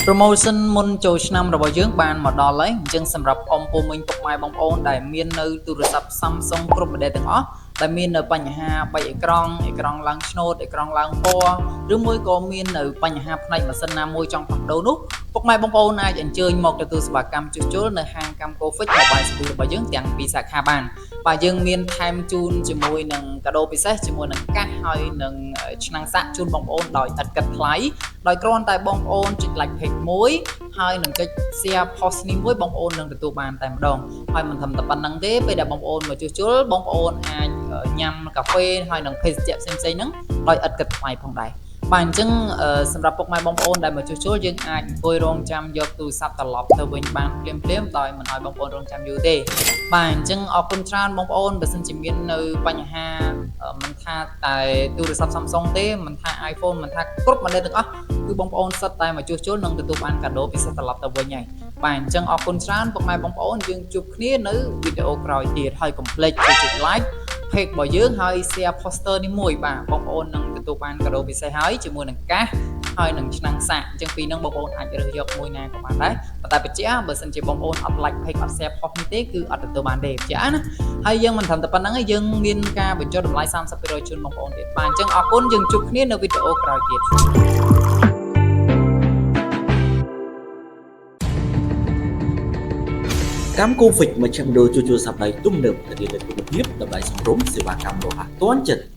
Promotion មុនចូលឆ្នាំរបស់យើងបានមកដល់ហើយអញ្ចឹងសម្រាប់អ៊ំពូមីងពុកម៉ែបងប្អូនដែលមាននៅទូរស័ព្ទ Samsung គ្រប់ model ទាំងអស់ដែលមាននៅបញ្ហាបែកអេក្រង់អេក្រង់ឡើងឆ្នូតអេក្រង់ឡើងពណ៌ឬមួយក៏មាននៅបញ្ហាផ្នែកម៉ាស៊ីនណាមួយចង់ផ្លាស់ប្ដូរនោះពុកម៉ែបងប្អូនអាចអញ្ជើញមកទទួលសេវាកម្មជួសជុលនៅហាងកាំកូ Fix Mobile Service របស់យើងទាំងពីរសាខាបានបាទយើងមានថែមជូនជាមួយនឹងកាដូពិសេសជាមួយនឹងកាសហើយនឹងឆ្នាំងសាក់ជូនបងប្អូនដោយឥតគិតថ្លៃដោយគ្រាន់តែបងប្អូនចុច like page មួយហើយនឹងចុច share post នេះមួយបងប្អូននឹងទទួលបានតែម្ដងហើយមិនត្រឹមតែប៉ុណ្្នឹងទេពេលដែលបងប្អូនមកជួសជុលបងប្អូនអាចញ៉ាំកាហ្វេហើយនឹងភេសជ្ជៈផ្សេងៗហ្នឹងដោយឥតគិតថ្លៃផងដែរបាទអញ្ចឹងសម្រាប់ពុកម៉ែបងប្អូនដែលមកជួសជុលយើងអាចអង្គុយរងចាំយកទូរស័ព្ទត្រឡប់ទៅវិញបានភ្លាមៗដោយមិនឲ្យបងប្អូនរងចាំយូរទេបាទអញ្ចឹងអរគុណច្រើនបងប្អូនបើសិនជាមាននៅបញ្ហាមិនថាតែទូរស័ព្ទ Samsung ទេមិនថា iPhone មិនថាគ្រប់ model ទាំងអស់គឺបងប្អូនសុទ្ធតែមកជួសជុលនិងទទួលបានកាដូពិសេសត្រឡប់ទៅវិញហើយបាទអញ្ចឹងអរគុណច្រើនពុកម៉ែបងប្អូនយើងជួបគ្នានៅវីដេអូក្រោយទៀតហើយកុំភ្លេចជួយចុច like page របស់យើងហើយ share poster នេះមួយបាទបងប្អូននឹងទទួលបានកាដូពិសេសហើយជាមួយនឹងកាសហើយនឹងឆ្នាំងសាកអញ្ចឹងពីរហ្នឹងបងប្អូនអាចរើសយកមួយណាក៏បានដែរប៉ុន្តែបញ្ជាក់បើសិនជាបងប្អូនអត់ like page អត់ share post នេះទេគឺអត់ទទួលបានទេបញ្ជាក់ណាហើយយើងមិនត្រឹមតែប៉ុណ្្នឹងទេយើងមានការបញ្ចុះតម្លៃ30%ជូនបងប្អូនទៀតបាទអញ្ចឹងអរគុណយើងជួបគ្នានៅវីដេអូក្រោយទៀត កម្មកូហ្វិចមជ្ឈមណ្ឌលជួសជុលសព្វដៃទំនើបធានានូវគុណភាពតម្លៃសមរម្យសេវាកម្មរហ័សទាន់ចិត្ត។